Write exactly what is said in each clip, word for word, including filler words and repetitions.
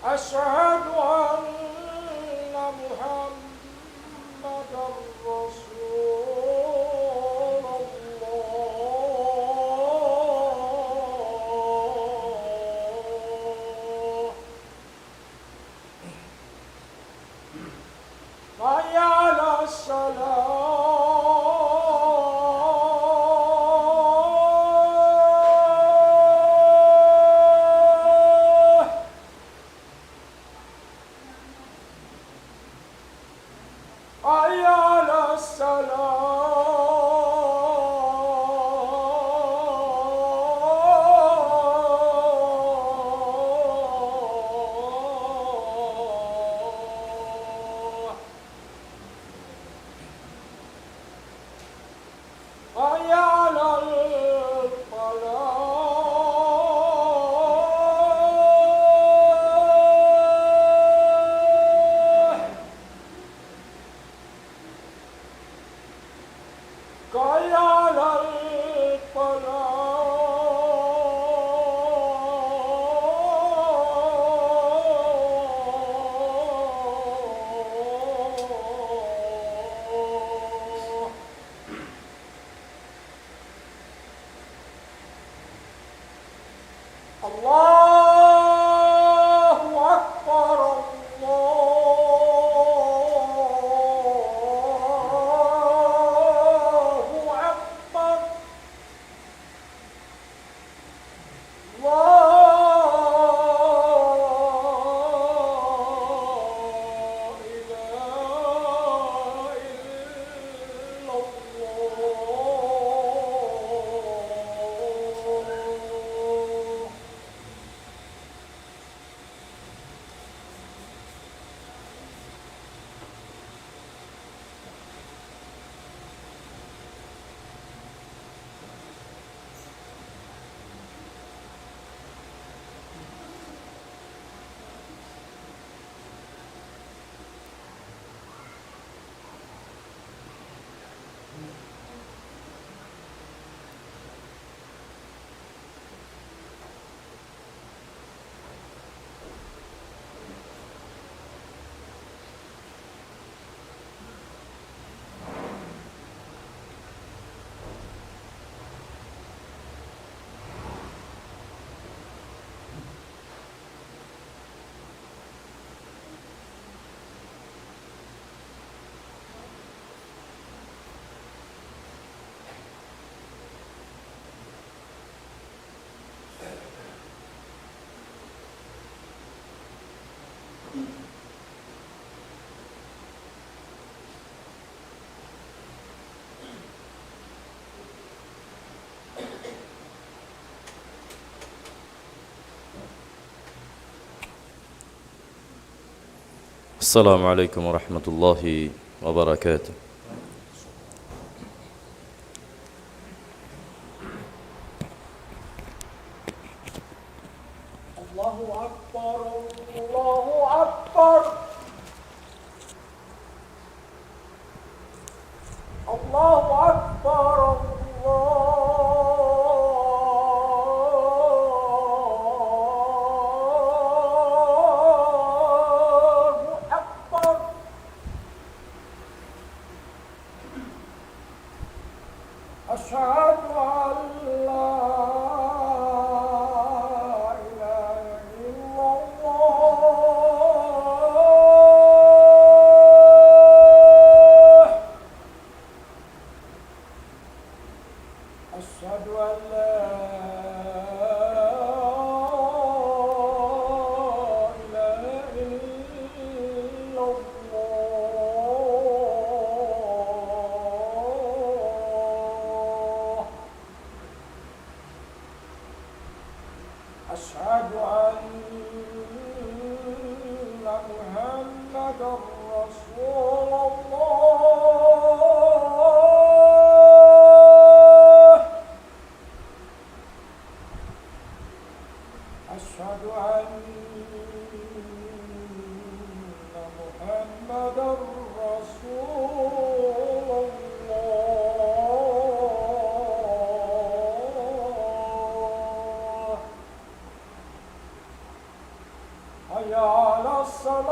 أشهد أن محمدا رسول الله. حي على الصلاة. حي على الصلاة. حي على الفلاح. حي على الفلاح. الله أكبر، الله أكبر. لا إله إلا الله. السلام عليكم ورحمة الله وبركاته. الله أكبر، الله أكبر. الله أكبر، الله أكبر. أشهد أن لا إله إلا الله. أشهد أن لا إله إلا الله. أشهد أن محمدا رسول الله. أشهد أن محمدا رسول الله. حي على الصلاة.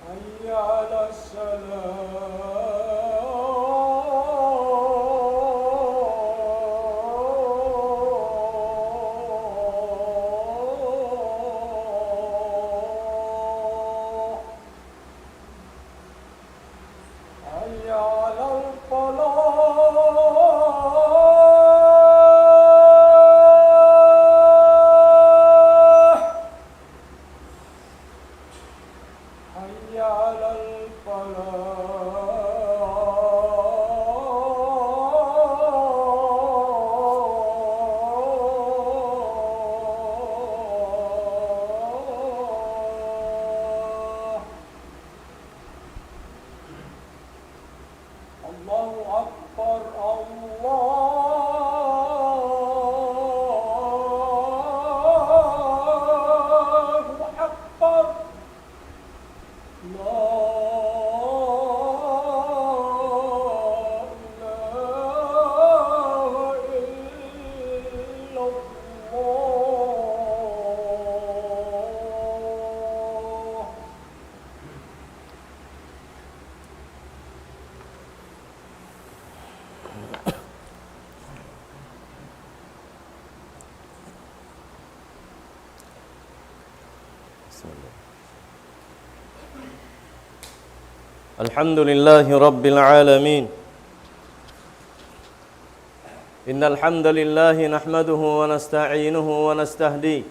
حي على الصلاة. حي على الفلاح. حي على الفلاح. الله أكبر، الله أكبر. لا إله إلا الله. الحمد لله رب العالمين. إن الحمد لله نحمده ونستعينه ونستهديه،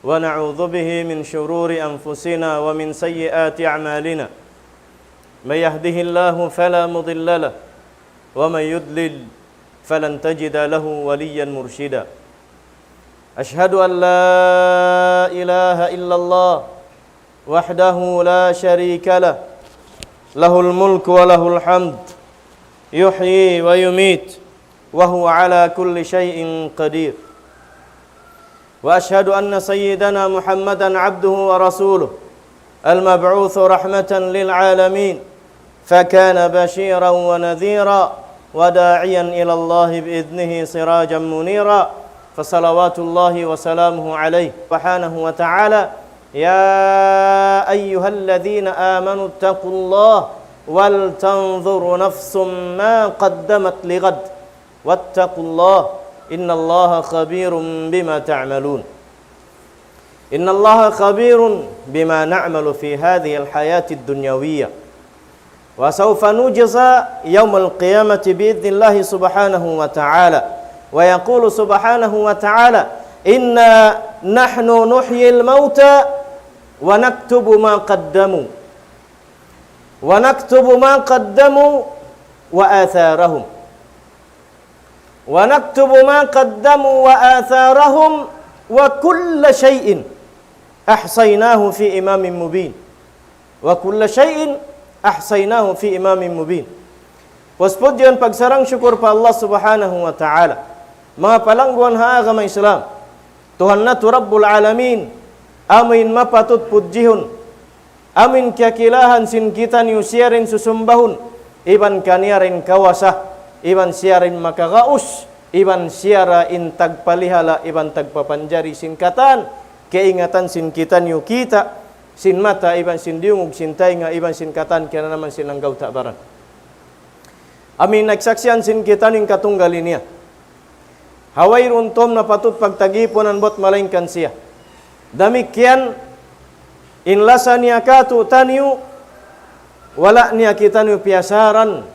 ونعوذ به من شرور أنفسنا ومن سيئات أعمالنا. من يهده الله فلا مضل له، ومن يضلل فلن تجد له وليا مرشدا. أشهد أن لا إله إلا الله وحده لا شريك له، له الملك وله الحمد، يحيي ويميت، وهو على كل شيء قدير. وأشهد أن سيدنا محمدا عبده ورسوله، المبعوث رحمة للعالمين، فكان بشيرا ونذيرا وداعيا إلى الله بإذنه سراجا منيرا، فصلوات الله وسلامه عليه سبحانه وتعالى. يا أيها الذين آمنوا اتقوا الله ولتنظر نفس ما قدمت لغد، واتقوا الله، إن الله خبير بما تعملون. إن الله خبير بما نعمل في هذه الحياة الدنيوية، وسوف نجزى يوم القيامة بإذن الله سبحانه وتعالى. ويقول سبحانه وتعالى: إنا نحن نحيي الموتى ونكتب ما قدموا، ونكتب ما قدموا وآثارهم، ونكتب ما قدموا وآثارهم وكل شيء أحصيناه في إمام مبين. وكل شيء أحصيناه في إمام مبين. Puspudjihun pagsarang-sukul pa Allah Subhanahu wa Ta'ala. Manga palangguan ha agama Islam. Tuhan natu' Rabbul Alamin, amu in mapatut pudjihun, amu in kiyakilahan sin kitaniyu siya da in susumbahun, iban kaniya da in kawasa, iban siya da in makagaus, iban siya da in tagpalihala, iban tagpapanjari sin katan kaingatan sin kitaniyu kita', sin mata, iban sin diyungug, sin taynga, iban sin katan kiyananaman sin anggawta' baran. Amu in nagsaksian sin kitaniyu in katunggal niya. Ha wayruun tuud na patut pagtagipunan bat malaingkan siya. Damikkiyan in lasa niya kātu'niyu, wala' niya kitaniyu piyasaran.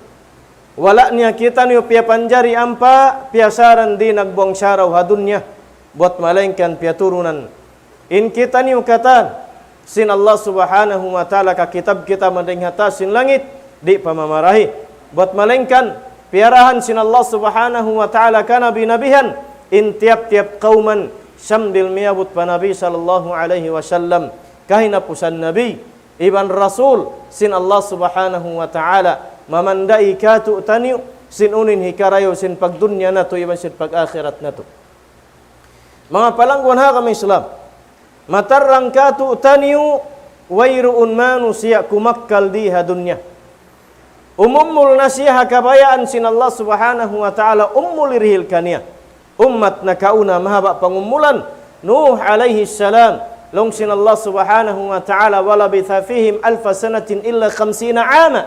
Wala' niya kitaniyu piyapanjari ampa piyasaran di' nagbuwang saraw ha dunya. Bat malaingkan piyaturunan in kitaniyu katan sin Allah Subhanahu wa Ta'ala ha kitab kita madayn ha taas sin langit, di' pa mamarahi. Bat malaingkan piyarahan sin Allah Subhanahu wa Ta'ala kanabi-nabihan, in tiyap-tiyap kawman, sambil miyabut pa Nabi sallallahu alayhi wasallam, kahinapusan nabi iban rasul sin Allah Subhanahu wa Ta'ala, mamandai kātu'niyu sin unu in hikarayaw sin pagdunya natu' iban sin pag-akhirat natu'. Manga palangguan ha agama Islam, matarrang kātu'niyu, wayruun manusiya' kumakkal di ha dunya. Umumul na siya ha kabayaan sin Allah Subhanahu wa Ta'ala, umul dihil kaniya. Ummat nakauna mahaba' pangumulan, Nuh alayhi salam. Laung sin Allah Subhanahu wa Ta'ala, ولبث فيهم ألف سنة إلا خمسين عاما.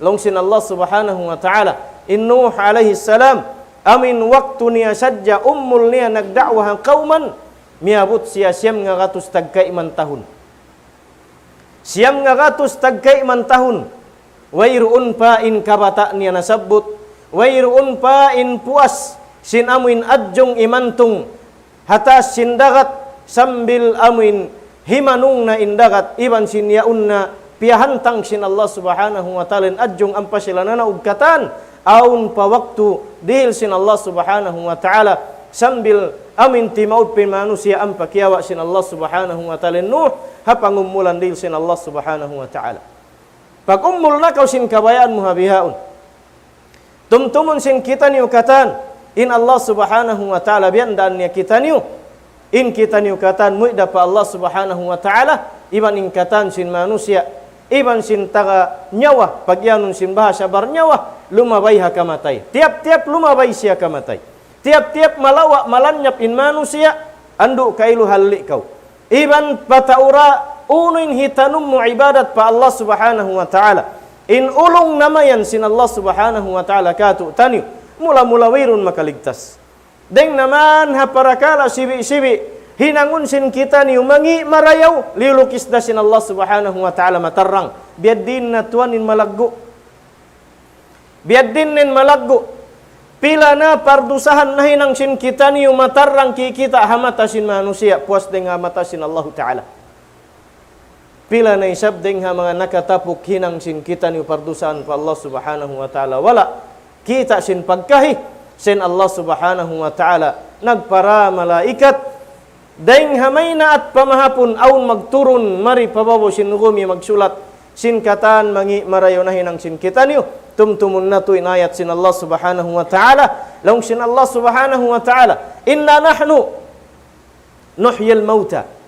Laung sin Allah Subhanahu wa Ta'ala, in Nuh alayhi salam, amuin waktu niya sadja umul niya nagda'wa ha kawman, miyabut siya siyam ngagatus tagkayman tahun. Siyam ngagatus tagkayman tahun, wayruun pa in kabata' niya nasabbut, wayruun pa in puas sin amuin adjung imantung ha taas sin dagat, sambil amuin himanung na in dagat, iban sin yaun na piyahantang sin Allah Subhanahu wa Ta'ala in adjung ampa sila nanaug katan, awn pa waktu dihil sin Allah Subhanahu wa Ta'ala, sambil amuin timaud pa in manusiya' ampa kiyawa' sin Allah Subhanahu wa Ta'ala in Nuh, ha pangumulan dihil sin Allah Subhanahu wa Ta'ala. Pag-umul na kaw sin kabayaan mu ha bihaun. Tumtumun sin kitaniyu katan, in Allah Subhanahu wa Ta'ala biyandaan niya kitaniyu, in kitaniyu katan muwi' da pa Allah Subhanahu wa Ta'ala, iban in katan sin manusiya', iban sin taga nyawa, pag-iyanun sin bahasa barnyawa, lumabay ha kamatay. Tiyap-tiyap lumabay siya kamatay. Tiyap-tiyap malawa' malanyap in manusiya', andu' kailu halli' kaw. Iban pataura unu in hitanum mu ibadat pa Allah Subhanahu wa Ta'ala. In ulung namayan sin Allah Subhanahu wa Ta'ala kātu'niyu, mula-mula wayruun makaligtas. Dayng na man ha parakala' sibi'-sibi', hinangun sin kitaniyu mangi' marayaw, liyulukis da sin Allah Subhanahu wa Ta'ala matarrang. Biya' diin na tuwan in malaggu'. Biya' diin in malaggu'. Pila na pardusahan nahinang sin kitaniyu matarrang kikita' ha mata sin manusiya', puas dayng ha mata sin Allahu Ta'ala. Pila na isab dayng ha manga nakatapuk hinang sin kitaniyu pardusahan pa Allah Subhanahu wa Ta'ala. Wala' kita' sin pagkahi sin Allah Subhanahu wa Ta'ala. Nagpara malaikat. Dayng ha maynaat pa mahapun awn magturun mari pa babaw sin gumi magsulat sin katan mangi' marayaw nahinang sin kitaniyu. Tumtumun natu' in ayat sin Allah Subhanahu wa Ta'ala. Laung sin Allah Subhanahu wa Ta'ala, إنا نحن نحيي الموتى.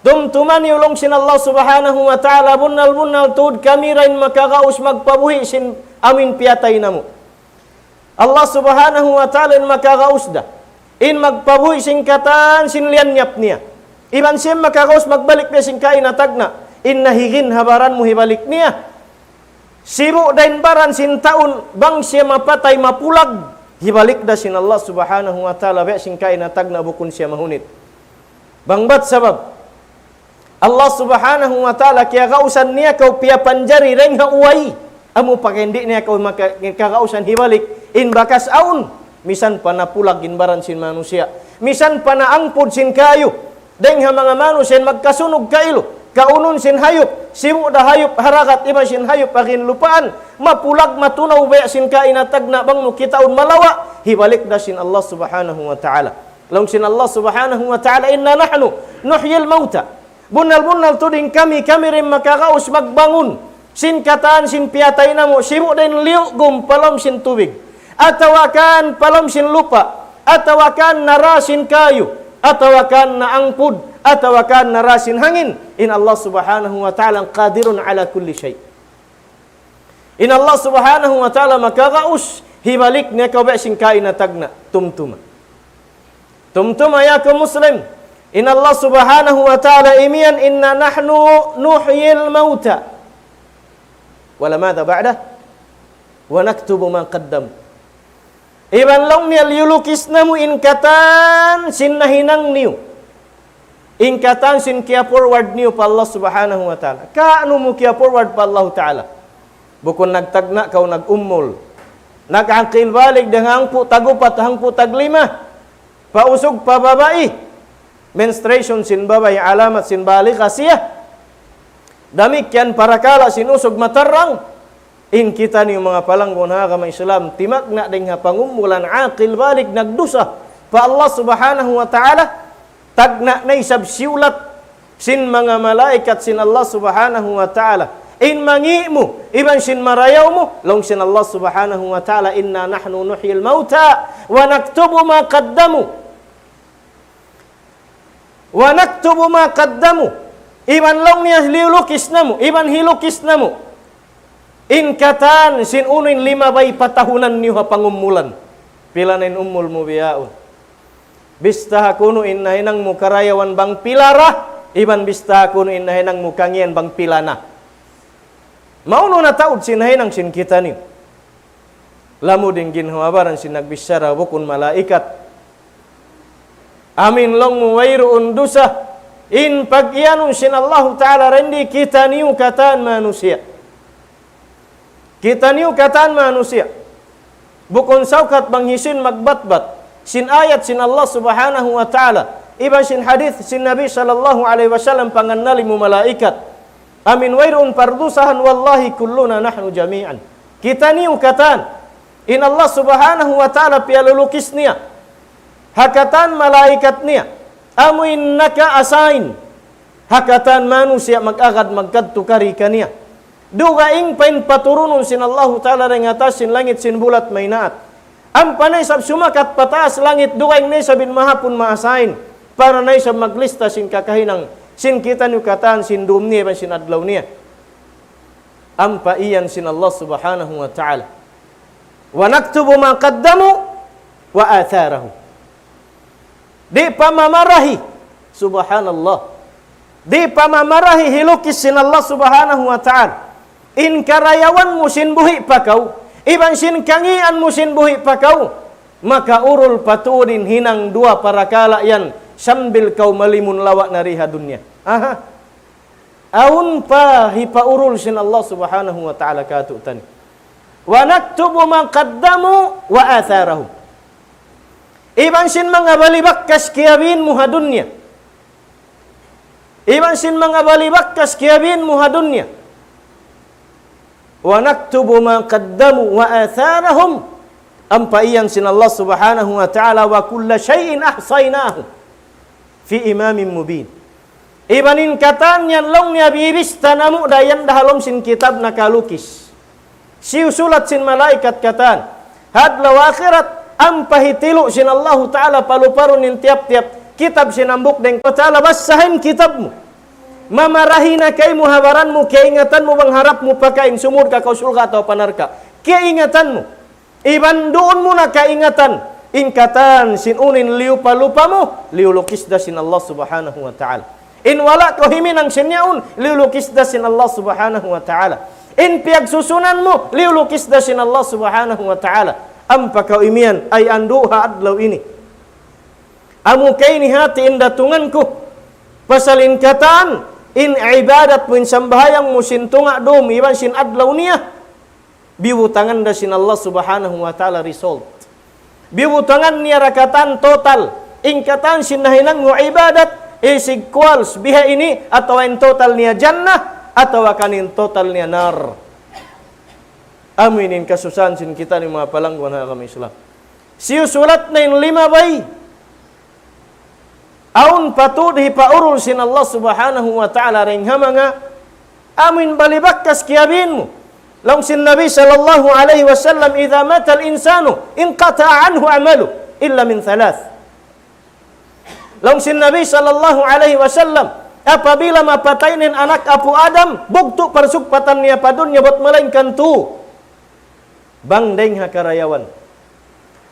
Tumtuma niyu laung sin Allah Subhanahu wa Ta'ala, bunnal-bunnal tuud kami ra in makagaus magpabuhi' sin amuin piyatay namu'. Allah Subhanahu wa Ta'ala in makagaus da. In magpabuhi' sin katan sin liyanyap niya. Iban siya makagaus magbalik biya' sin kaina tagna'. In nahigin ha baran mu hibalik niya. Sibu' da in baran sin taun, bang siya mapatay mapulag, hibalik da sin Allah Subhanahu wa Ta'ala, biya' sin kaina tagna' bukun siya mahunit. Bang bat sabab, Allah Subhanahu wa Ta'ala kiyagausan niya kaw piyapanjari dayng ha uway, amu pa ka di' niya kaw maka-, kiyagausan hibalik, in bakas awn, misan pa napulag in baran sin manusiya', misan pa naangpud sin kayu, dayng ha manga manusiya' in magkasunug kailu, kaunun sin hayup, sibu' da hayup haragat iban sin hayup ha ginlupaan, mapulag matunaw biya' sin kaina tagna' bang mu kitaun malawa', hibalik da sin Allah Subhanahu wa Ta'ala. Laung sin Allah Subhanahu wa Ta'ala, إنا نحن نحيي الموتى. Bunnal-bunnal tuud in kami, kami ra in makagaus magbangun sin katan sin piyatay namu', sibu' da in liyugum pa lawm sin tubig, atawa kan pa lawm sin lupa', atawa kan nara sin kayu, atawa kan naangpud, atawa kan nara sin hangin. In Allah Subhanahu wa Ta'ala قادر على كل شيء. In Allah Subhanahu wa Ta'ala makagaus, hibalik niya kaw biya' sin kaina tagna', tumtuma. Tumtuma ya kaw Muslim, in Allah Subhanahu wa Ta'ala imiyan, إنا نحن نحيي الموتى. ولا ماذا بعده؟ ونكتب ما قدموا. Iban laung niya liyulukis namu' in katan sin nahinang niyu. In katan sin kiya-forward niyu pa Allah Subhanahu wa Ta'ala. Kaunu mu kiya-forward pa Allah Ta'ala? Bukun nagtagna' kaw nag-umul. Nag-aqil balig dayng ha hangpu' tag-upat, hangpu' tag-lima. Pa usug pa babai. Menstruation sin babai, alamat sin baligh siya. Damikkiyan parakala' sin usug matarrang. In kitaniyu manga palanggun ha agama Islam, timagna' dayng ha pangumulan aqil balig nagdusa pa Allah Subhanahu wa Ta'ala, tagna' na isab siyulat sin manga malaikat sin Allah Subhanahu wa Ta'ala. In mangi' mu, iban sin marayaw mu, laung sin Allah Subhanahu wa Ta'ala, إنا نحن نحيي الموتى ونكتب ما قدموا. ونكتب ما قدموا. Iban laung niya liyulukis namu', iban hilukis namu'. In katan sin unu in limabay pa tahunan niyu ha pangumulan. Pila na in umul mu bihaun? Bista ha kunu' in nahinang mu karayawan bang pila ra, iban bista ha kunu' in nahinang mu kangian bang pila na. Maunu na taud sin nahinang sin kitaniyu? Lamud in ginhawa-baran sin nagbichara bukun malaikat. Amin laung mu wayruun dusa in pag-iyanun sin Allahu Ta'ala dayn di kitaniyu katan manusiya'. Kitaniyu katan manusiya'. Bukun saukat bang hisiyu in magbatbat sin ayat sin Allah Subhanahu wa Ta'ala, iban sin hadith sin Nabi sallallahu alayhi wasallam pangannali mu malaikat. Amin wayruun pardusahan, wallahi kulluna nahnu jami'an. Kitaniyu katan. In Allah Subhanahu wa Ta'ala piyalulukis niya ha katan malaikat niya. Amu in naka-assign ha katan manusiya' mag-agad magkadtu kari kaniya. Dugaing pa in paturunun sin Allahu Ta'ala dayn ha taas sin langit sin bulat maynaat. Ampa na isab sumakat pa taas langit, dugaing na isab in mahapun ma-assign. Para na isab maglista sin kakahinang sin kitaniyu katan sin dum niya iban sin adlaw niya. Ampa iyan sin Allah Subhanahu wa Ta'ala. وَنَكْتُبُ مَا قَدَّمُوا وَآثَارَهُمْ. Di' pa mamarahi. Subhanallah. Di' pa mamarahi, hilukis sin Allah Subhanahu wa Ta'ala in karayawan mu sin buhi' pa kaw, iban sin kangian mu sin buhi' pa kaw. Makaurul pa tuud in hinang duwa parakala' yan sambil kaw malimun lawa' na di ha dunya. Aha. Awn pa hipaurul sin Allah Subhanahu wa Ta'ala kātu'niyu. وَنَكْتُبُ مَا قَدَّمُوا وَآثَارَهُمْ. Iban sin manga balibakkas kiyabin mu ha dunya. Iban sin manga balibakkas kiyabin mu ha dunya. وَنَكْتُبُ مَا قَدَّمُوا وَآثَارَهُمْ. Ampa iyan sin Allah Subhanahu wa Ta'ala, وَكُلَّ شَيْءٍ أَحْصَيْنَاهُ فِي إِمَامٍ مُّبِينٍ. Iban in katan yan laung niya bibista namu' da yan da ha lawm sin kitab nakalukis. Siyusulat sin malaikat katan. Ha adlaw akhirat, ampa hitilu' sin Allahu Ta'ala palu-palun in tiyap-tiyap kitab sin hambuuk dayng ha Ta'ala, bassaha in kitab mu. Mamarahi na kaymu ha baran mu, kaingatan mu bang harap mu pakain, sumūd ka kaw surga' atawa pa narka'. Kaingatan mu. Iban duun mu na kaingatan in katan sin unu in liyupa-lupa mu, liyulukis da sin Allah Subhanahu wa Ta'ala. In wala' kaw himinang sin yaun, liyulukis da sin Allah Subhanahu wa Ta'ala. In piyagsusunan mu, liyulukis da sin Allah Subhanahu wa Ta'ala. Ampa kaw imiyan, ay andu' ha adlaw ini. Amu kayni hati in datungan ku. Pasal in katan, in ibadat mu, in sambahayang mu sin tunga' dum, iban sin adlaw niya. Biyubutangan da sin Allah Subhanahu wa Ta'ala result. Biyubutangan niya da katan total. In katan sin nahinang mu ibadat, is equals biha ini, atawa in total niya jannah, atawa kan in total niya nar. Amu ini in kasusahan sin kitaniyu manga palangguan ha agama Islam. Siyusulat na in limabay. Awn pa tuud hipaurul sin Allah Subhanahu wa Ta'ala dayn ha manga amu in balibakkas kiyabin mu. Laung sin Nabi sallallahu alayhi wasallam, إِذَا مَاتَ الْإِنسَانُ انْقَطَعَ عَنْهُ عَمَلُهُ إِلَّا مِنْ ثَلَاثٍ. Laung sin Nabi sallallahu alayhi wasallam, apabila mapatay na in anak apu' Adam, bugtu' parsugpatan niya pa dunya bat malaingkan tū. Bang dayng ha karayawan.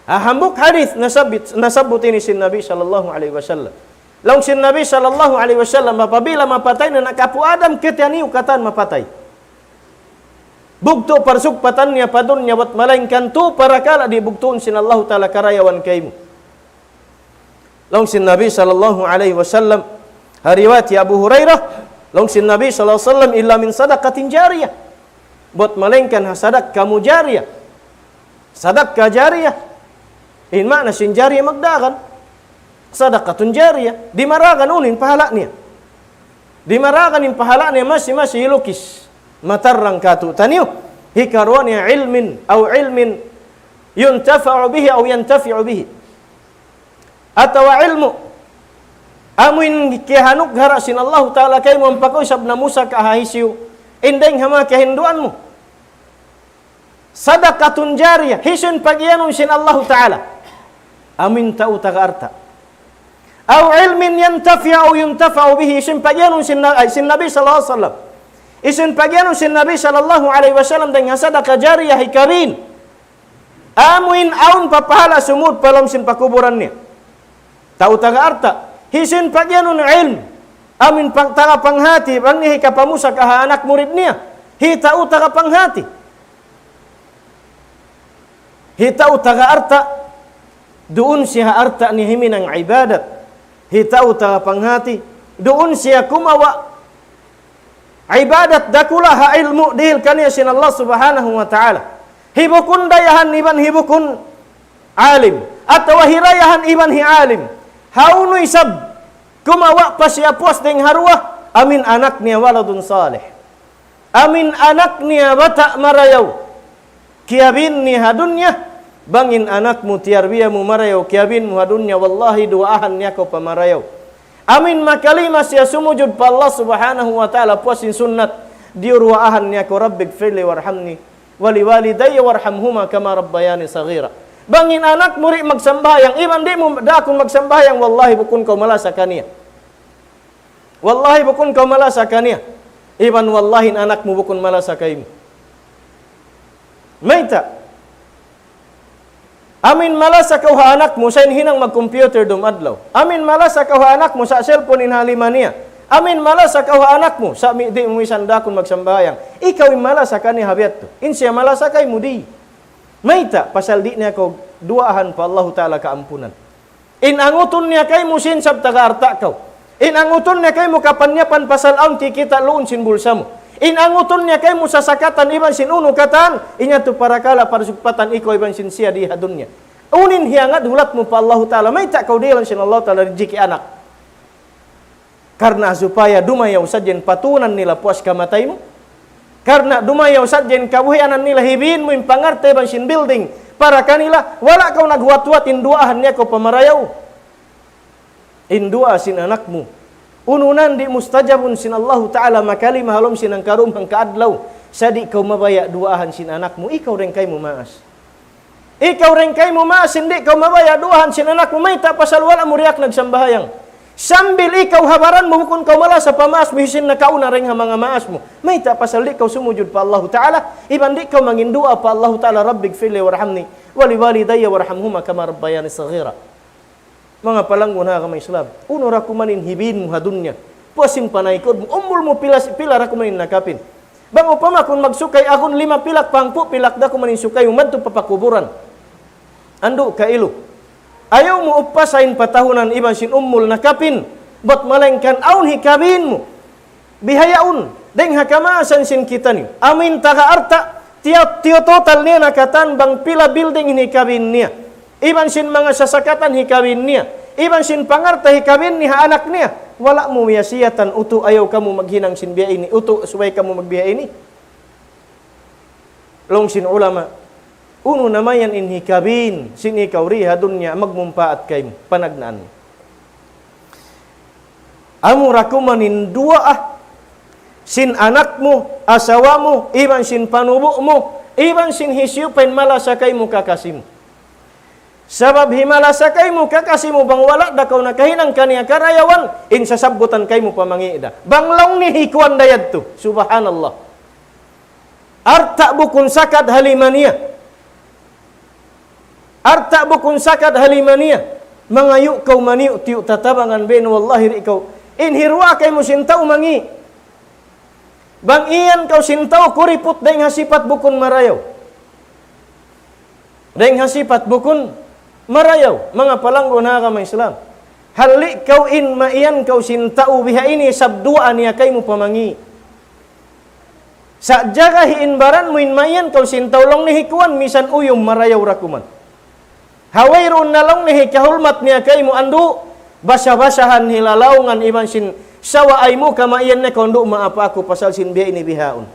Ha hambuuk hadith nasabbut, nasabbut ini sin Nabi sallallahu alayhi wasallam. Laung sin Nabi sallallahu alayhi wasallam, apabila mapatay na in anak apu' Adam, kitaniyu katan mapatay. Bugtu' parsugpatan niya pa dunya bat malaingkan tū parakala' di' bugtuun sin Allahu Ta'ala karayawan kaymu. Laung sin Nabi sallallahu alayhi wasallam, ha riwayat hi Abu Hurairah, laung sin Nabi sallallahu alayhi wasallam, إِلَّا مِنْ صَدَقَةٍ جَارِيَةٍ. Bat malaingkan ha sadakka mu jariyah. Sadakka jariyah. In maana sin jariyah magdagan. Sadaqatun jariyah. Dimaragan unu in pahala' niya. Dimaragan in pahala' niya masi-masi hilukis. Matarrang kātu'niyu. Hikaruwa niya علم أو علم ينتفع به أو ينتفع به. Atawa ilmu'. Amu in kiyahanughara' sin Allahu Ta'ala kaymu ampa kaw isab namusa ka ha hisiyu. In dayng ha manga kahinduan mu. صَدَقَةٌ جَارِيَةٌ. Hisiyu in pag-iyanun sin Allahu Ta'ala? Amu in tau taga alta'. أَوْ عِلْمٍ يَنْتَفِعُ أَوْ يُنْتَفَعُ بِهِ. Hisiyu in pag-iyanun sin, na-, ay, sin Nabi sallallahu alayhi wasallam? Hisiyu in pagiyanun sin Nabi sallallahu alayhi wasallam dayn ha sadaqa jariyah hikabin? Amuin awn pa pahala sumud pa lawm sin pakuburan niya. Tau taga alta'. Hisiyu in pagiyanun ilmu? Amuin pang-, taga panghati, bang niya hikapamusa ka ha anak murid niya. Hi tau taga panghati. Hi tau taga alta', duun siya ha alta' niya himinang ibadat. Hi tau taga panghati, duun siya kumawa' ibadat dakula' ha ilmu' dihil kaniya sin Allah Subhanahu wa Ta'ala. Hi bukun dayahan iban hi bukun alim. Atawa hi dayahan iban hi alim. Hawnu isab kumawa' pa siya puas dayn ha duwa, amuin anak niya waladun salih. Amuin anak niya bata' marayaw. Kiyabin niya ha dunya, bang in anak mu tiyarbiya mu marayaw, kiyabin mu ha dunya, wallahi duwaahan niya kaw pa marayaw. Amuin makalima siya sumujud pa Allah Subhanahu wa Ta'ala puas sin sunnat, diyuwaahan niya kaw, رب اغفر لي وارحمني ولوالدي وارحمهما كما ربياني صغيرا. Bang in anak mu di' magsambahayang, iban di' mu daakun magsambahayang, wallahi bukun kaw malasa kaniya. Wallahi bukun kaw malasa kaniya. Iban wallahi in anak mu bukun malasa kaymu. Mayta'? Amuin malasa kaw ha anak mu, sa' in hinang mag-computer dum adlaw. Amuin malasa kaw ha anak mu, sa' cellphone in ha lima niya. Amuin malasa kaw ha anak mu, sa' mi-, di' mu misan daakun magsambahayang. Ikaw in malasa kaniya ha biya' yadtu. In siya malasa kaymu di'. Mayta'? Pasal di' niya kaw duwaahan pa Allahu Ta'ala kaampunan. In angutun niya kaymu sin sabab taga alta' kaw. In angutun niya kaymu kapanyapan pasal awn kikita' luun sin bulsa mu. In angutun niya kaymu sasakatan iban sin unu katan, in yadtu parakala' parsugpatan ikaw iban sin siya di ha dunya. Unu in hiyangad hulat mu pa Allahu Ta'ala, mayta' kaw dihilan sin Allahu Ta'ala rijiki' anak. Karna' supaya dumayaw sadja in patunan nila puas kamatay mu. Karna' dumayaw sadja in kabuhianan nila, hibin mu in pangarta iban sin building para kanila, wala' kaw naghuwat-huwat in duwaahan niya kaw pa marayaw. In duwaa sin anak mu. Unu na in di' mustajabun sin Allahu Ta'ala makalima ha lawm sin hangka dum hangka adlaw. Sa' di' kaw mabaya' duwaahan sin anak mu, ikaw dayn kaymu maas. Ikaw dayn kaymu maas, di' kaw mabaya' duwaahan sin anak mu, mayta' pasal wala' mu diyaak nagsambahayang. Sambil ikaw ha baran mu, bukun kaw malasa pa maas mu, hisiyu in nakauna dayn ha manga maas mu. Mayta' pasal di' kaw sumujud pa Allahu Ta'ala, iban di' kaw manginduwaa pa Allahu Ta'ala, رب اغفر لي وارحمني ولوالدي وارحمهما كما ربياني صغيرا. Manga palanggun ha agama Islam, unu da kuman in hibin mu ha dunya? Puas sin panaykud mu, umul mu pila, pila da kuman in nakapin? Bang upama kunu' magsukay aku lima pilak, hangpu' pilak da kuman in sukay mu madtu pa pakuburan. Andu' kailu. Ayaw mu upasa in patahunan iban sin umul nakapin, bat malaingkan awn hikabin mu. Bihaun, dayn ha kamaasan sin kitaniyu. Amuin taga alta', tiya-, tiyututal niya na katan bang pila building in hikabin niya. Iban sin manga sasakatan hikabin niya. Iban sin pangarta hikabin niya ha anak niya. Wala' mu wiyasiyatan, utu' ayaw kamu maghinang sin biya' ini, utu' subay kamu magbiya' ini. Laung sin ulama, unu na mayan in hikabin sin ikaw di ha dunya magmumpaat kaymu, panagnaan mu. Amu da kuman in duwaa sin anak mu, asawa mu, iban sin panubu' mu, iban sin hisiyu pa in malasa kaymu kakasi mu. Sabab hi malasa kaymu kakasi mu bang wala' da kaw nakahinang kaniya karayawan, in sasabbutan kaymu pa mangi' da. Bang laung niya hi kuwan da yadtu. Subhanallah. Alta' bukun sakat ha lima niya. Alta' bukun sakat ha lima niya. Mangayu' kaw maniyu'-tiyu' tatabangan ben, wallahi di' kaw. In hi duwaa kaymu sin tau mangi'. Bang iyan kaw sin tau kuriput dayn ha sipat bukun marayaw. Dayn ha sipat bukun marayaw, manga palanggun ha agama Islam. Halli' kaw in maiyan kaw sin tau biha ini sabab duwaa niya kaymu pa mangi'. Sa' jagahi in baran mu in maiyan kaw sin tau laung niya hi kuwan misan uyum marayaw da kuman. Ha wayruun na laung niya hi kahulmat niya kaymu andu', basa-basahan hi lalaungan iban sin sawa aymu kamaiyan niya kaw andu' maapa aku pasal sin biya' ini bihaun.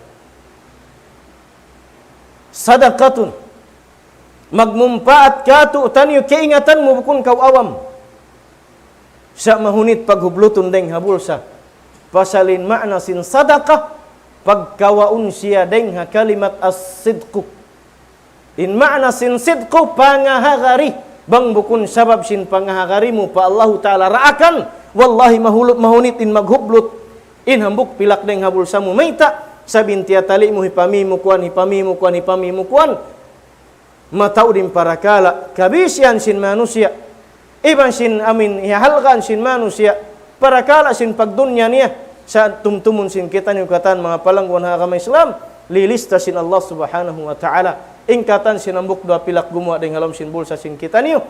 Sadaqatun. Magmumpaat katu' taniyu kaingatan mu bukun kaw awam. Sa' mahunit paghublutun dayn ha bulsa. Pasal in maana sin sadaqa, pagkawaun siya dayn ha kalimat as-sidqu. In maana sin sidqu, pangahagari. Bang bukun sabab sin pangahagari mu pa Allahu Ta'ala daakan, wallahi mahulu-, mahunit in maghublut in hambuuk pilak dayn ha bulsa mu. Mayta'? Sabab in tiyatali' mu hipamimukuan, hipamimukuan, hipamimukuan. Mataud in parakala' kabisihan sin manusiya'. Iban sin amin hiyahalgaan sin manusiya'. Parakala' sin pagdunya niya. Sa' tumtumun sin kitaniyu katan manga palangguan ha agama Islam. Lilista sin Allah Subhanahu wa Ta'ala. In katan sin hambuuk duwa pilak gumuwa' dayn ha lawm sin bulsa sin kitaniyu.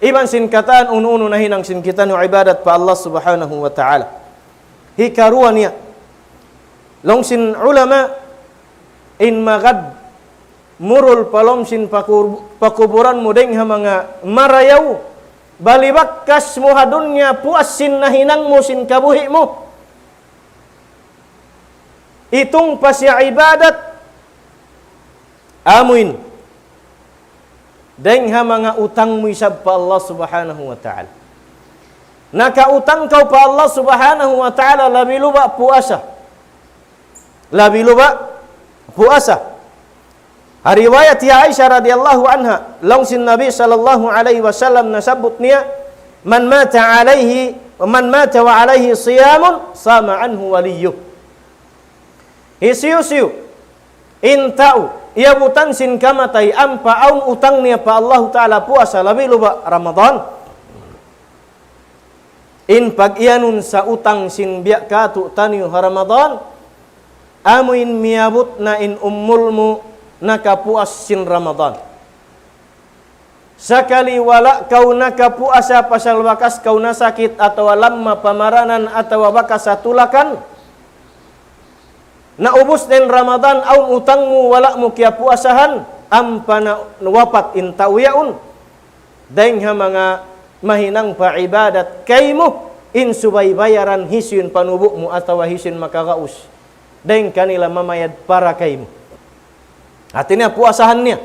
Iban sin katan unu-unu nahinang sin kitaniyu ibadat pa Allah Subhanahu wa Ta'ala. Hikaruwa niya. Laung sin ulama in magad murul pa lawm sin paku-, pakuburan mu dayn ha manga marayaw. Bali bakas mu ha dunya puas sin nahinang mu sin kabuhi' mu. Itung pa siya ibadat. Amuin. Dayn ha manga utang mu isab pa Allah Subhanahu wa Ta'ala. Nakautang kaw pa Allah Subhanahu wa Ta'ala labi luba' puasa. Labi luba' puasa. Ha riwayat hi Aisha radiyallahu anha, laung sin Nabi sallallahu alayhi wasallam nasabbut niya, "Man mata alayhi, man mata wa alayhi siyamun, sama anhu waliyuh." Hisiyu-siyu in tau iyabutan sin kamatay ampa awn utang niya pa Allahu Ta'ala puasa labi luba' Ramadan. In pag-iyanun sa utang sin biya' katu'taniyu ha Ramadan, amuin miyabut na in umul mu nakapuas sin Ramadan. Sakali wala' kaw nakapuasa pasal bakas kaw nasakit atawa lamma pamaranan atawa bakas ha tulakan. Naubus na in Ramadan, awn utang mu, wala' mu kiyapuasahan, ampa na wapat in tau yaun. Dayn ha manga mahinang pa ibadat kaymu, in subay bayaran hisiyu in panubu' mu atawa hisiyu in makagaus. Dayn kanila mamayad para kaymu. Hati niya puasahan niya.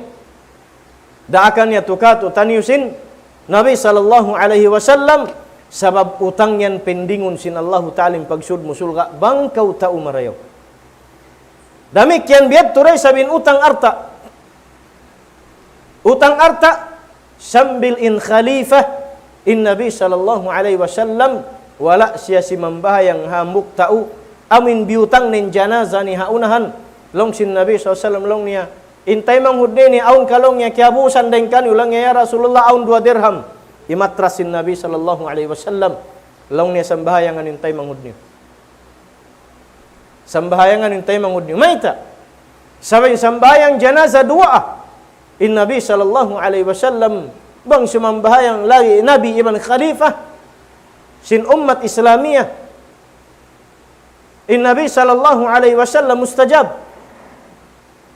Daakan niya tu katu'taniyu sin Nabi sallallahu alayhi wasallam, sabab utang yan pendingun sin Allahu Ta'ala in pagsud mu surga' bang kaw tau marayaw. Damikkiyan biya' tuud isab in utang alta'. Utang alta', sambil in khalifa, in Nabi sallallahu alayhi wasallam, wala' siya simambahayang hambuuk tau, amuin biyutang niya in janaza niya ha unahan. Laung sin Nabi sallallahu alayhi wasallam, laung niya, "In taymanghud ini, awn ka laung niya kiyabusan dayn kaniyu?" Laung niya, "Ya Rasulullah, awn duwa dirham." Imatras sin Nabi sallallahu alayhi wasallam, laung niya, "Sambahayangan in taymanghud niyu." Sambahayangan in taymanghud niyu. Mayta'? Sabab in sambahayang janaza duwaa. In Nabi sallallahu alayhi wasallam, bang sumambahayang lagi' Nabi iban khalifa sin ummat Islamiyah. In Nabi sallallahu alayhi wasallam mustajab.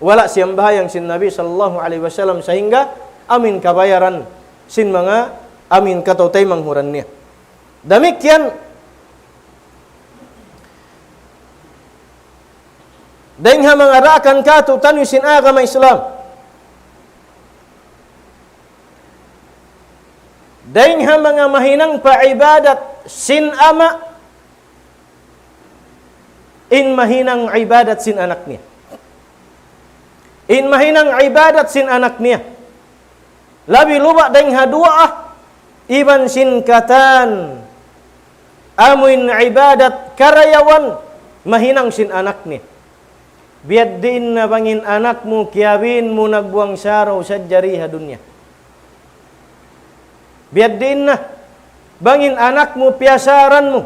Wala' siyambahayang sin Nabi sallallahu alayhi wasallam sahingga amuin kabayaran sin manga amuin kataw-taymanghuran niya. Damikkiyan, dayn ha manga daakan katu'taniyu sin agama Islam. Dayn ha manga mahinang pa ibadat sin ama', in mahinang ibadat sin anak niya. In mahinang ibadat sin anak niya. Labi luba' dayn ha duwaa, iban sin katan amuin ibadat karayawan mahinang sin anak niya. Biya' diin na bang in anak mu kiyabin mu nagbuwang saraw sadja di ha dunya. Biya' diin na bang in anak mu piyasaran mu.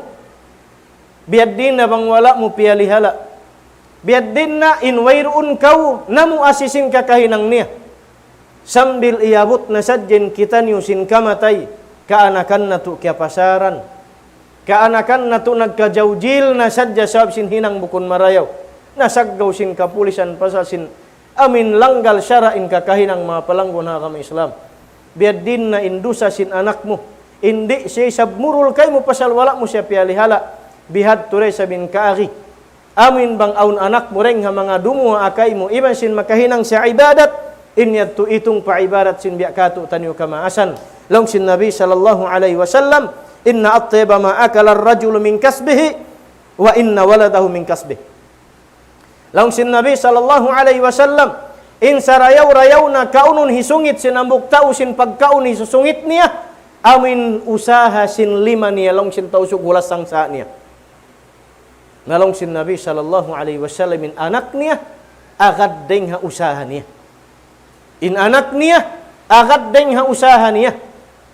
Biya' diin na bang wala' mu piyalihala'. Biya' diin na in wayruun kaw namu' asi sin kakahinang niya. Sambil iyabut na sadja in kitaniyu sin kamatay, kaanakan natu' kiyapasaran. Kaanakan natu' nagkajawjil na sadja sabab sin hinang bukun marayaw. Nasaggaw sin kapulisan pasal sin amuin langgal sara' in kakahinang manga palangguan ha agama Islam. Biya' diin na in dusa sin anak mu. Di' siya isab murul kaymu pasal wala' mu siya piyalihala'. Bihadtu da isab in kaagi. Amuin bang awn anak mu dayn ha manga dumuwaa kaymu, iban sin makahinang sin ibadat, in yadtu itung pa ibadat sin biya' katu'taniyu kamaasan. Laung sin Nabi sallallahu alayhi wasallam, إن أطيب ما أكل الرجل من كسبه وإن ولده من كسبه. Laung sin Nabi sallallahu alayhi wasallam, in sarayaw-rayaw na kaunun hisungit sin hambuuk tau sin pagkaun hisusungit niya, amuin usaha sin lima niya, laung sin Tausug, hulas sangsa' niya. Na laung sin Nabi sallallahu alayhi wasallam, in anak niya, agad dayng ha usaha niya. In anak niya, agad dayng ha usaha niya.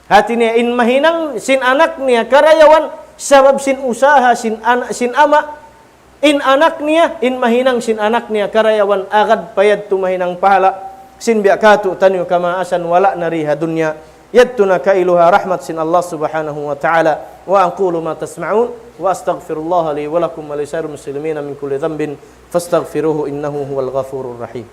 Hati niya, in mahinang sin anak niya karayawan, sabab sin usaha sin, an- sin ama', in anak niya, in mahinang sin anak niya karayawan, agad pa yadtu mahinang pahala', sin biya' katu'taniyu kamaasan wala' na di ha dunya, yadtu na kailu ha rahmat sin Allah subhanahu wa ta'ala. وأقول ما تسمعون وأستغفر الله لي ولكم ولسائر المسلمين من كل ذنب فاستغفروه إنه هو الغفور الرحيم.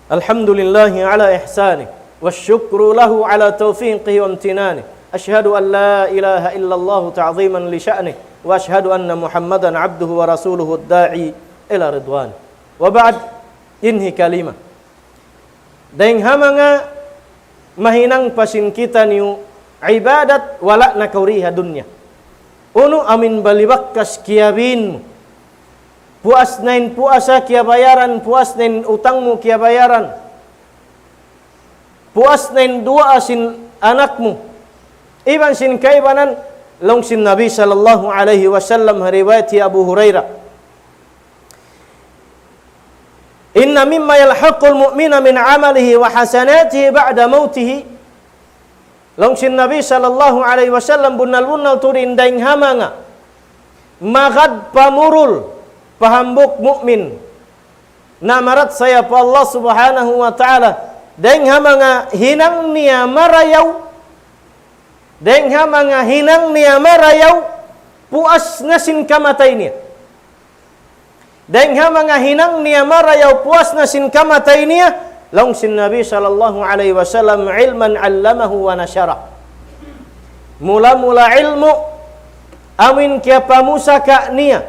الحمد لله على إحسانه، والشكر له على توفيقه وامتنانه. أشهد أن لا إله إلا الله تعظيما لشأنه، وأشهد أن محمدا عبده ورسوله الداعي إلى رضوانه. وبعد، in hi kalima. Dayng ha manga mahinang pa sin kitaniyu ibadat wala' na kaw di ha dunya. Unu amin balibakkas kiyabin mu. Puas na in puasa kiyabayaran, puas na in utang mu kiyabayaran. Puas na in duwaa sin anak mu. Iban sin kaibanan, laung sin Nabi sallallahu alayhi wasallam ha riwayat hi Abu Hurairah. إن مما يلحق المؤمن من عمله وحسناته بعد موته. Laung sin Nabi sallallahu alayhi wasallam, bunnal-bunnal tuud in dayng ha manga magad pamurul pa hambuuk mu'min na marachaya pa Allah subhanahu wa ta'ala, dayng ha manga hinang niya marayaw, dayng ha manga hinang niya marayaw, puas na sin kamatay niya. Dayng ha manga hinang niya marayaw, puas na sin kamatay niya, laung sin Nabi sallallahu alayhi wasallam, علما علمه ونشره. Mula-mula ilmu', amuin kiyapamusaka niya,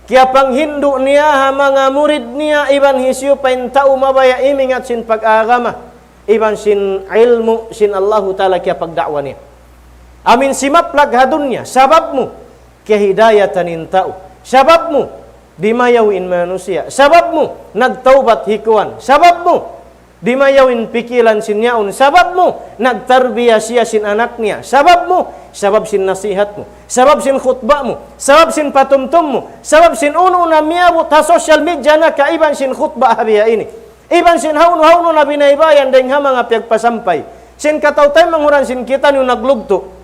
kiyapanghindu' niya ha manga murid niya, iban hisiyu pa in tau mabaya' imingat sin pag-agama, iban sin ilmu' sin Allahu Ta'ala kiyapagda'wa niya. Amuin simaplag ha dunya, sabab mu, kiyahidayatan in tau. Sabab mu, dimayaw in manusiya'. Sabab mu, nagtawbat hi kuwan. Sabab mu, dimayaw in pikilan sin yaun. Sabab mu, nagtarbiya siya sin anak niya. Sabab mu, sabab sin nasihat mu. Sabab sin khutba mu. Sabab sin patumtum mu. Sabab sin unu na miyabut ha social media na kaiban sin khutba ha biya' ini. Iban sin hawnu-hawnu na binaybayan dayng ha manga piyagpasampay sin kataw-taymanghuran sin kitaniyu naglugtu'.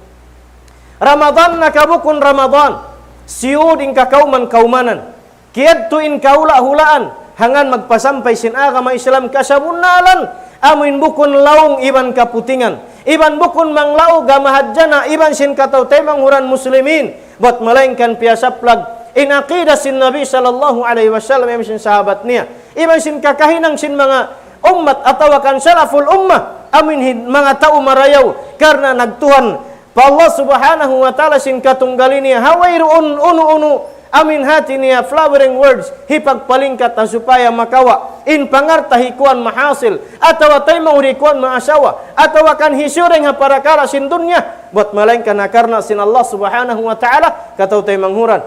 Ramadan na ka bukun Ramadan, siyud in kakauman-kaumanan. Kiyadtu in kahula'-hulaan, hangkan magpasampay sin agama Islam kasabunnalan, amuin bukun laung iban kaputingan. Iban bukun manglaug ha mahadjana', iban sin kataw-taymanghuran muslimin. Bat malaingkan piyasaplag in aqida sin Nabi sallallahu alayhi wasallam, iban sin sahabat niya. Iban sin kakahinang sin manga ummat atawa kan salaful ummah, amuin hi manga tau marayaw, karna' nagtuhan pa Allah subhanahu wa ta'ala sin katunggal niya, ha wayruun unu-unu, amuin hati niya flowering words, hipagpalingkat ha supaya makawa' in pangalta' hi kuwan mahasil, atawa taymaun hi kuwan maasawa, atawa kan hisiyu dayng ha parakala' sin dunya, bat malaingkan ha karna' sin Allah subhanahu wa ta'ala, kataw-taymanghuran.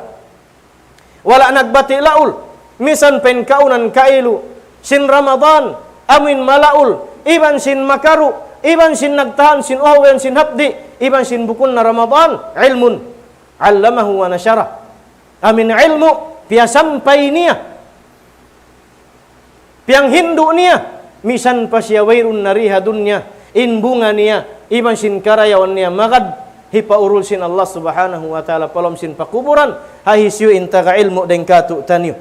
Wala' nagbati' laul, misan pa in kaunan kailu sin Ramadan, amuin malaul, iban sin makaru', iban sin nagtahan sin uhaw, iban sin hapdi', iban sin bukun na Ramadan, علم علمه ونشره. Amuin ilmu', piyasampay niya, piyanghindu' niya, misan pa siya wayruun na di ha dunya, in bunga niya, iban sin karayawan niya, magad hipaurul sin Allah subhanahu wa ta'ala pa lawm sin pakuburan, ha hisiyu in taga ilmu' dayng katu'taniyu.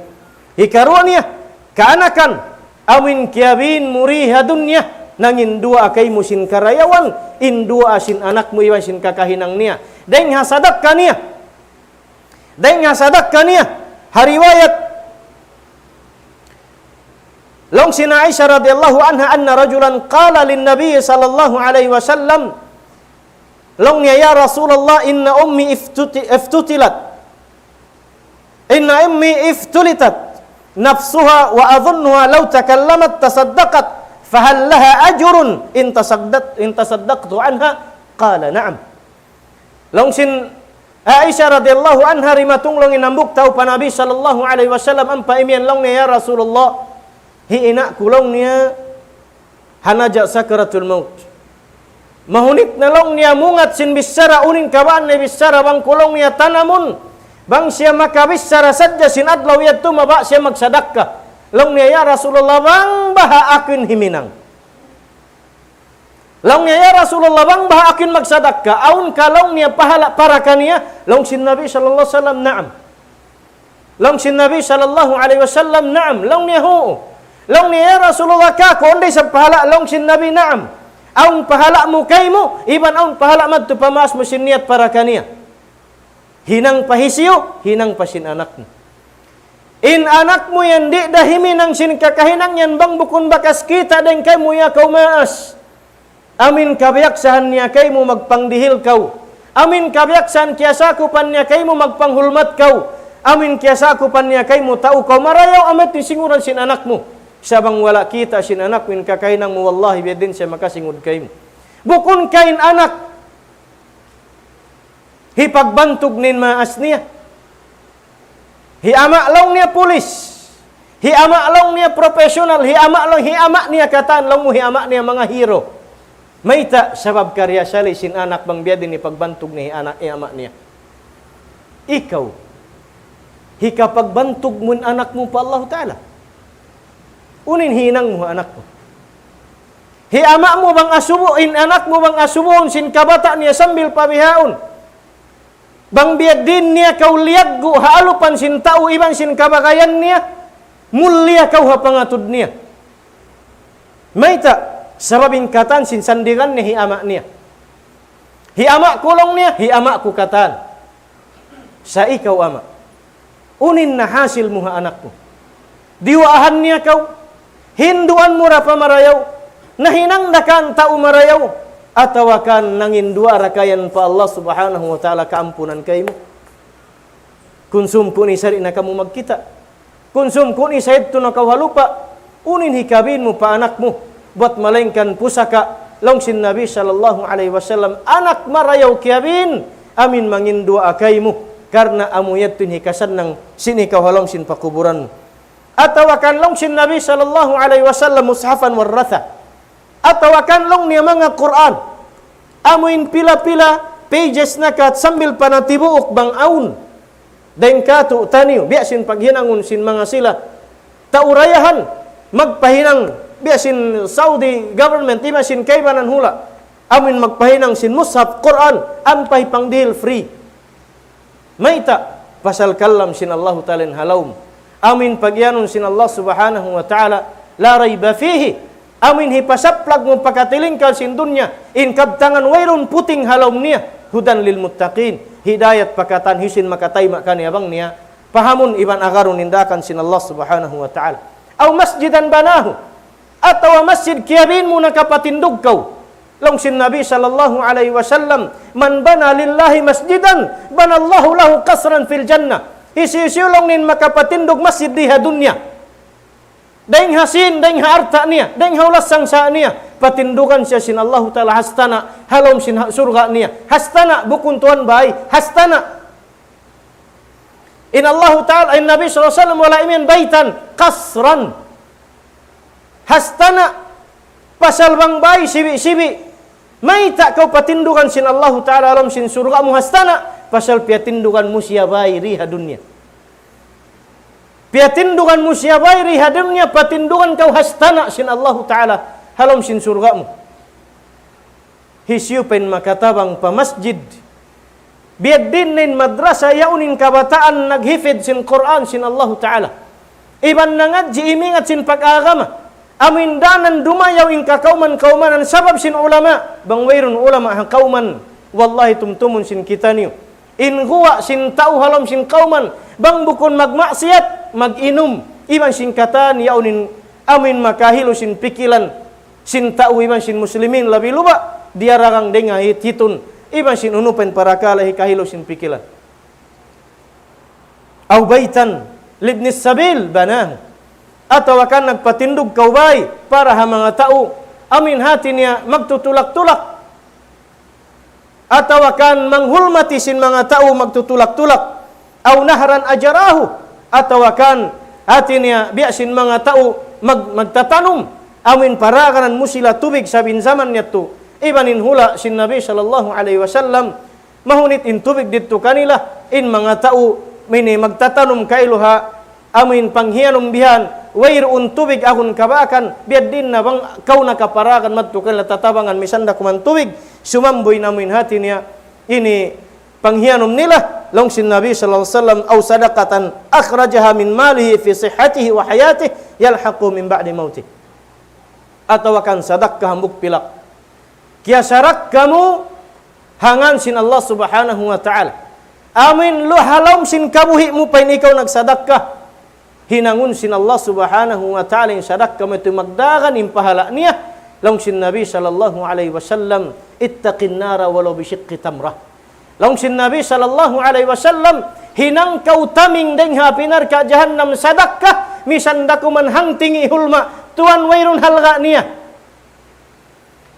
Hikaruwa niya, kaanakan, amuin kiyabin mu di ha dunya, nanginduwaa kaymu sin karayawan, in duwaa sin anak mu iban sin kakahinang niya. Dayng ha sadakka niya. Dayng ha sadakka niya. Ha riwayat, laung sin Aisha radiyallahu anha, أن رجلا قال للنبي صلى الله عليه وسلم, laung niya, يا رسول الله إن أمي افتت- افتتلت، إن أمي افتلتت نفسها وأظنها لو تكلمت تصدقت، فهل لها أجر إن تصدقت، إن تصدقت عنها؟ قال نعم. Laung sin Aisha radhiyallahu anha dimatung laung in hambuuk tau pa Nabi sallallahu alayhi wasallam ampa imiyan laung niya, "Ya Rasulullah, hi ina' ku laung niya ha naja' sakaratul maut. Mahunit na laung niya mungat sin bichara, unu in kabaan niya bichara bang ku laung niya tanamun, bang siya makabichara sadja sin adlaw yadtu mabaya' siya magsadakka." Laung niya, "Ya Rasulullah, bang baha' aku in himinang?" Laung niya, "Ya Rasulullah, bang baha' aku in magsadakka, awn ka laung niya pahala' para kaniya?" Laung sin Nabi sallallahu alayhi wasallam, "Naam." Laung sin Nabi sallallahu alayhi wasallam, "Naam." Laung niya, "Huu." Laung niya, "Ya Rasulullah, kāku' awn da isab pahala'?" Laung sin Nabi, "Naam. Awn pahala' mu kaymu, iban awn pahala' madtu pa maas mu sin niyat para kaniya. Hinang pa hisiyu, hinang pa sin anak mu. In anak mu yan di' da himinang sin kakahinang yan bang bukun bakas kita' dayn kaymu ya kaw maas. Amu in kabiyaksahan niya kaymu magpangdihil kaw. Amu in kabiyaksahan kiyasakupan niya kaymu magpanghulmat kaw. Amu in kiyasakupan niya kaymu tau kaw marayaw, amu yadtu in singuran sin anak mu. Sa' bang wala' kita' sin anak mu in kakahinang mu, wallahi, biya' diin siya makasingud kaymu." Bukun ka in anak hipagbantug niya in maas niya? Hi ama' laung niya pulis. Hi ama' laung niya professional. Hi ama' laung, hi ama' niya katan laung mu, hi ama' niya manga hero. Mayta'? Sabab karna' sali' sin anak bang biya' diin hipagbantug niya hi anak, hi ama' niya. Ikaw, hikapagbantug mu in anak mu pa Allahu Ta'ala? Unu in hinang mu ha anak mu? Hi ama' mu bang asubu, in anak mu bang asubuhun sin kabata' niya sambil pa bihaun, bang biya' diin niya kaw liyaggu' ha alupan sin tau iban sin kabagayan niya, mulia kaw ha pangatud niya. Mayta'? Sabab in katan sin sandigan niya hi ama' niya. Hi ama' ku laung niya, hi ama' ku katan. Sa' ikaw ama', unu in nahasil mu ha anak mu? Diyuwaahan niya kaw? Hinduan mu da pa marayaw? Nahinang da kan tau marayaw? Atawa kan nanginduwaa da ka yan pa Allah Subhanahu wa Ta'ala kaampunan kaymu? Kunsum kunu' sa di' na kamu magkita'. Kunsum kunu' sa yadtu na kaw ha lupa'. Unu in hikabin mu pa anak mu? Bat malaingkan pusaka'. Laung sin Nabi sallallahu alayhi wasallam, anak marayaw kiyabin, amu in manginduwaa kaymu. Karna' amu yadtu in hikasannang sin ikaw ha lawm sin pakuburan mu. Atawa kan laung sin Nabi sallallahu alayhi wasallam, mushafan warratha. Atawa kan laung niya manga Qur'an. Amu in pila-pila pages na kat sambil pa natibuuk bang awn. Dayn katu' taniyu, biya' sin paghinangun sin manga sila tau dayahan, magpahinang, biya' sin Saudi government, iban sin kaibanan hula'. Amu in magpahinang sin mushaf, Qur'an, ampa hipangdihil free. Mayta'? Pasal kalam sin Allahu Ta'ala in ha lawm. Amu in pagiyanun sin Allah Subhanahu wa Ta'ala, la rayba fihi. Amu in hipasaplag mu pa katilingkal sin dunya, in kabtangan wayruun puting ha lawm niya, hudan lil muttaqin, hidayat pa katan hisiyu in makatayma' kaniya bang niya pahamun iban agarun in daakan sin Allah Subhanahu wa Ta'ala. Aw masjidan banahu, atawa masjid kiyabin mu nakapatindug kaw. Laung sin Nabi sallallahu alayhi wasallam, man bana lillahi masjidan, banallahu lahu qasran fil jannah. Hisiyu-siyu laung niya in makapatindug masjid di ha dunya, dayng ha sīn, dayng ha alta' niya, dayng ha ulas sangsa' niya, patindugan siya sin Allahu Ta'ala hastana' ha lawm sin ha-, surga' niya. Hastana', bukun tuwan bay, hastana'. In Allahu Ta'ala, in Nabi sallallahu alayhi wasallam, wala' imiyan baytan, qasran. Hastana', pasal bang bay sibi'-sibi'. Mayta' kaw patindugan sin Allahu Ta'ala ha lawm sin surga' mu hastana', pasal piyatindugan mu siya bay di ha dunya. Piyatindugan mu siya bay di ha dunya, patindugan kaw hastana' sin Allahu Ta'ala ha lawm sin surga' mu. Hisiyu pa in makatabang pa masjid? Biya' diin na in madrasa, yaun in kabataan naghifdh sin Qur'an sin Allahu Ta'ala. Iban nangadji' imingat sin pag-agama. Amu in daanan dumayaw in kakawman-kawmanan sabab sin ulama. Bang wayruun ulama ha kawman, wallahi tumtumun sin kitaniyu. In guwa' sin tau ha lawm sin kawman, bang bukun magmaksiyat, mag-inum, iban sin katan, yaun in amu in makahilu sin pikilan sin tau iban sin muslimin labi luba', diyaragang dayng ha hit-, hitun, iban sin unu pa in parakala' hikahilu sin pikilan. Aw baytan libnis sabil banahu. Atawa kan nagpatindug kaw bay para ha manga tau amu in hati niya magtutulak-tulak. atawa kan manghulmati sin manga tau magtutulak-tulak, أو نهرا أجراه, atawa kan hati niya biya' sin manga tau mag-, magtatanum, amuin paraganan mu sila tubig sabab in jaman yadtu. Iban in hula' sin Nabi sallallahu alayhi wasallam, mahunit in tubig didtu kanila, in manga tau ini magtatanum kailu ha amuin panghiyanum bihan, wayruun tubig agun kabakan, biya' diin na bang kaw nakaparagan madtu kanila tatabangan misan da kuman tubig, sumambuy na amuin hati niya ini panghiyanum nila, laung sin Nabi sallallahu alayhi wasallam, أو صدقة أخرجها من ماله في صحته وحياته يلحقه من بعد موته. Atawa kan sadakka hambuuk pilak. Kiyasarakka mu ha ngan sin Allah Subhanahu wa Ta'ala. Amuin lu ha lawm sin kabuhi' mu pa in ikaw nagsadakka. Hinangun sin Allah Subhanahu wa Ta'ala in sadakka mu yadtu magdagan in pahala' niya. Laung sin Nabi sallallahu alayhi wasallam, اتق النار ولو بشق تمرة. Laung sin Nabi sallallahu alayhi wasallam, hinang kaw taming dayng ha api narka' jahannam sadakka, misan da kuman hangtingi' hulma', tuwan wayruun halga' niya.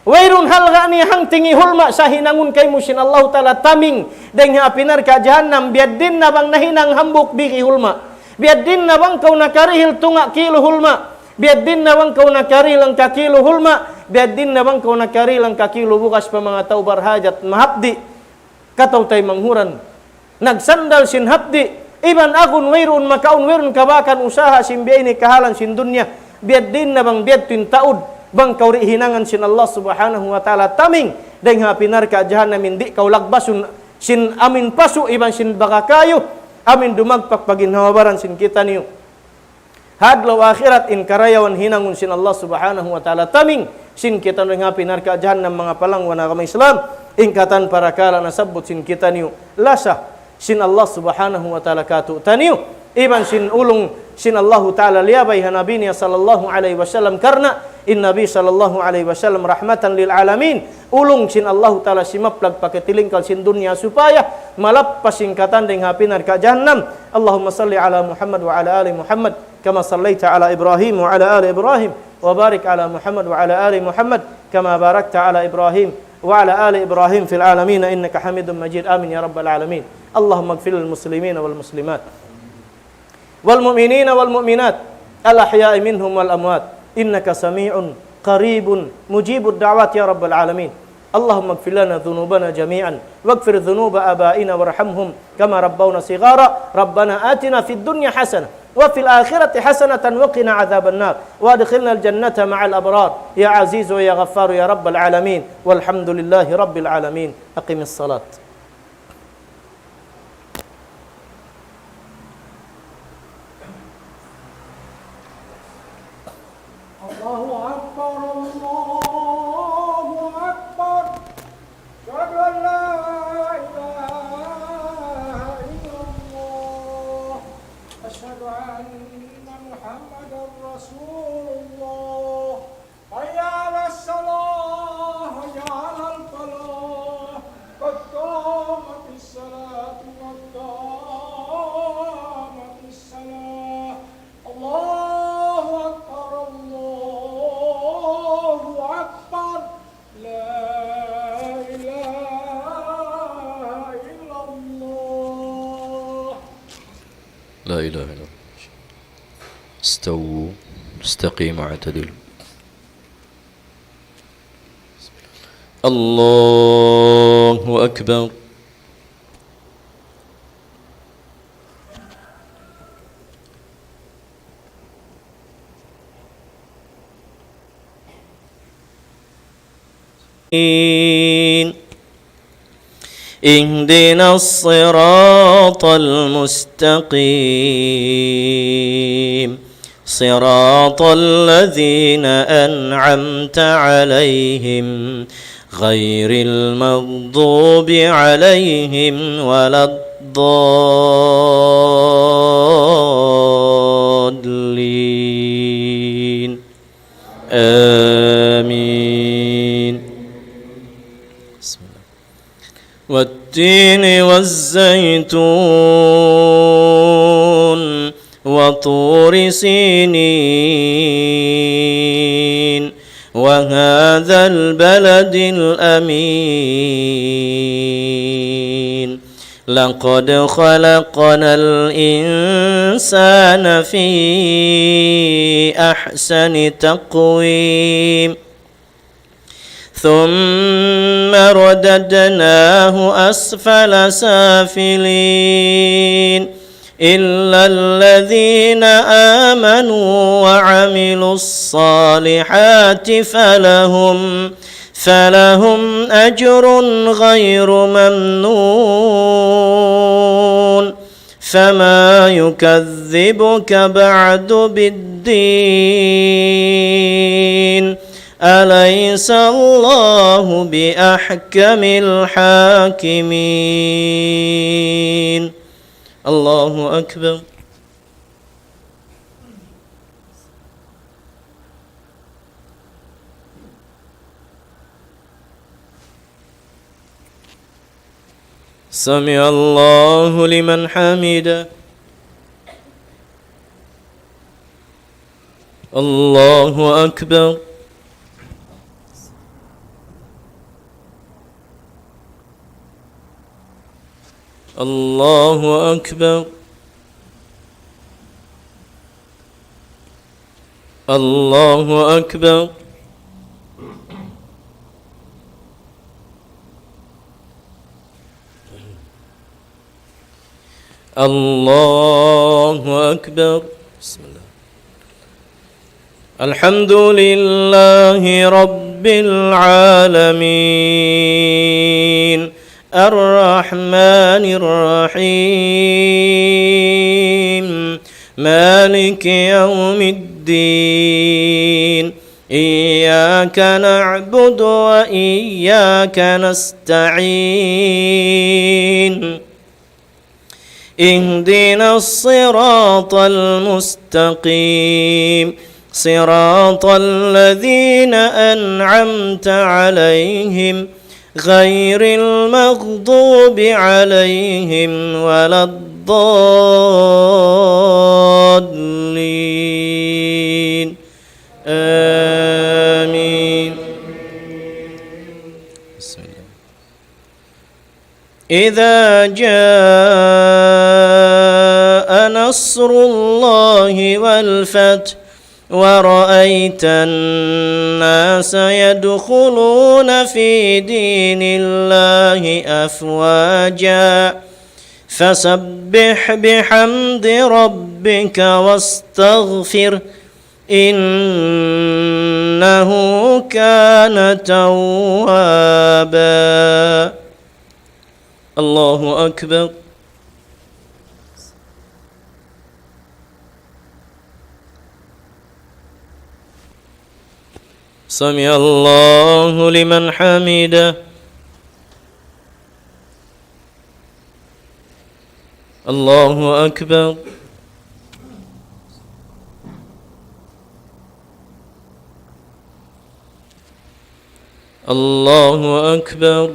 Wayruun halga' niya hangtingi' hulma' sa' hinangun kaymu sin Allahu Ta'ala taming dayng ha api narka' jahannam, biya' diin na bang nahinang hambuuk bigi hulma'. Biya' diin na bang kaw nakarihil tunga' kilu hulma'. Biya' diin na bang kaw nakarihil hangka kilu hulma'. Biya' diin na bang kaw nakarihil hangka kilu bugas pa manga tau barhajat mahapdi'. Kataw-taymanghuran, nagsandal sin hapdi', iban agun wayruun makaun, wayruun kabakan usaha sin biya' ini kahalan sin dunya, biya' diin na bang biya' yadtu in taud, bang kaw di' hinangan sin Allah Subhanahu wa Ta'ala taming dayng ha api narka' jahannam in di' kaw lagbasun sin amuin pasu' iban sin baga kayu, amuin dumagpak pa ginhawa-baran sin kitaniyu. Ha adlaw akhirat in karayawan hinangun sin Allah Subhanahu wa Ta'ala taming sin kitaniyu dayng ha api narka' jahannam, manga palangwan agama Islam, in katan parakala' nasabbut sin kitaniyu lasa sin Allah Subhanahu wa Ta'ala kātu'niyu, iban sin ulung sin Allahu Ta'ala liyabay ha Nabi niya sallallahu alayhi wasallam, karna' in Nabi sallallahu alayhi wasallam رحمة للعالمين, ulung sin Allahu Ta'ala simaplag pa katilingkal sin dunya supaya malappas in katan dayng ha api narka' jahannam. اللهم صل على محمد وعلى آل محمد كما صليت على إبراهيم وعلى آل إبراهيم وبارك على محمد وعلى آل محمد كما باركت على إبراهيم وعلى آل إبراهيم في العالمين إنك حميد مجيد. آمين يا رب العالمين. اللهم اغفر للمسلمين والمسلمات والمؤمنين والمؤمنات الأحياء منهم والأموات إنك سميع قريب مجيب الدعوات يا رب العالمين. اللهم اغفر لنا ذنوبنا جميعا واغفر ذنوب آبائنا وارحمهم كما ربونا صغارا. ربنا آتنا في الدنيا حسنة وفي الآخرة حسنة وقنا عذاب النار وأدخلنا الجنة مع الأبرار يا عزيز يا غفار يا رب العالمين. والحمد لله رب العالمين. أقم الصلاة. الله أكبر، الله أكبر. أشهد أن لا إله إلا الله. أشهد أن محمدا رسول الله. حي على الصلاة، حي على الفلاح، قد قامت الصلاة، قد قامت الصلاة. الله أكبر، الله أكبر. لا إله إلا الله. لا إله إلا الله. استووا، استقيموا، اعتدلوا. الله أكبر. اهدنا الصراط المستقيم. صراط الذين أنعمت عليهم غير المغضوب عليهم ولا الضالين. آمين. بسم الله. والتين والزيتون وطور سينين وهذا البلد الأمين. لقد خلقنا الإنسان في أحسن تقويم. ثم رددناه أسفل سافلين. إلا الذين آمنوا وعملوا الصالحات فلهم، فلهم أجر غير ممنون. فما يكذبك بعد بالدين. أليس الله بأحكم الحاكمين. الله أكبر. سمع الله لمن حمده. الله أكبر. الله أكبر. الله أكبر. الله أكبر. بسم الله. الحمد لله رب العالمين. الرحمن الرحيم. مالك يوم الدين. إياك نعبد وإياك نستعين. اهدنا الصراط المستقيم. صراط الذين أنعمت عليهم غير المغضوب عليهم ولا الضالين. آمين. بسم الله. إذا جاء نصر الله والفتح ورأيت الناس يدخلون في دين الله أفواجا فسبح بحمد ربك واستغفره إنه كان توابا. الله أكبر. سمع الله لمن حمده. الله أكبر. الله أكبر.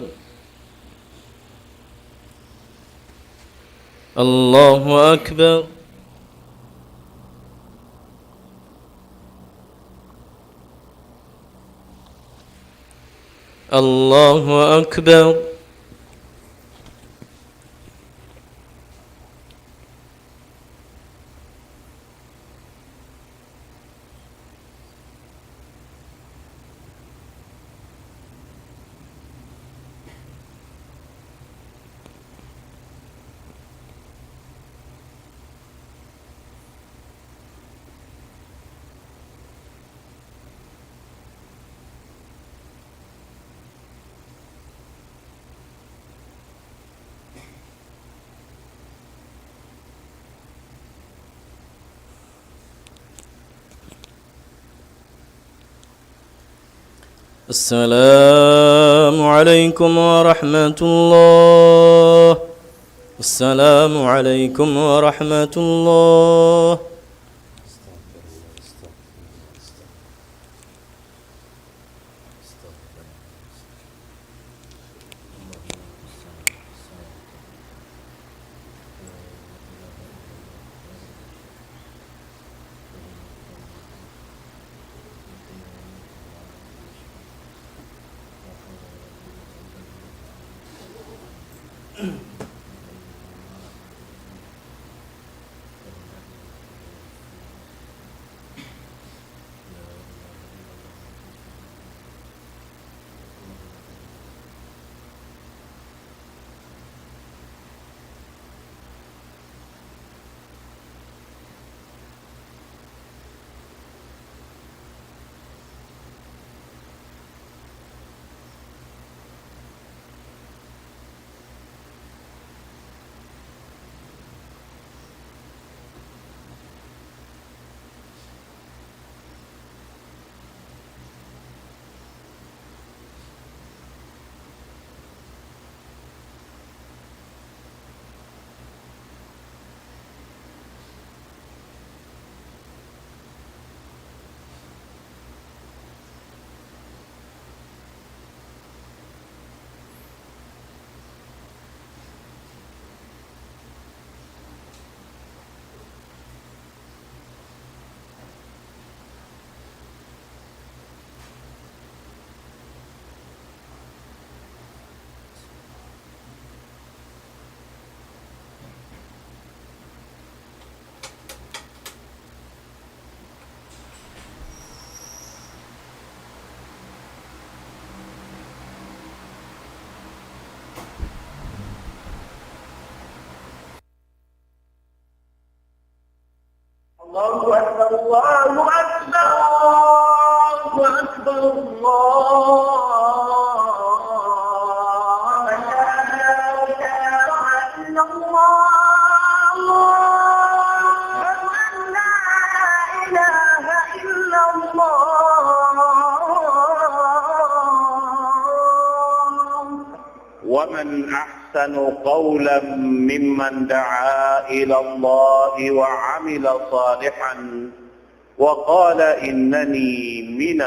الله أكبر. الله أكبر. السلام عليكم ورحمة الله. السلام عليكم ورحمة الله. الله أكبر، الله أكبر، الله أكبر، الله أكبر. أشهد أن لا إله إلا الله. أشهد أن لا إله إلا الله. ومن أحسن قولا ممن دعا إلى الله وعمل صالحا وقال إنني من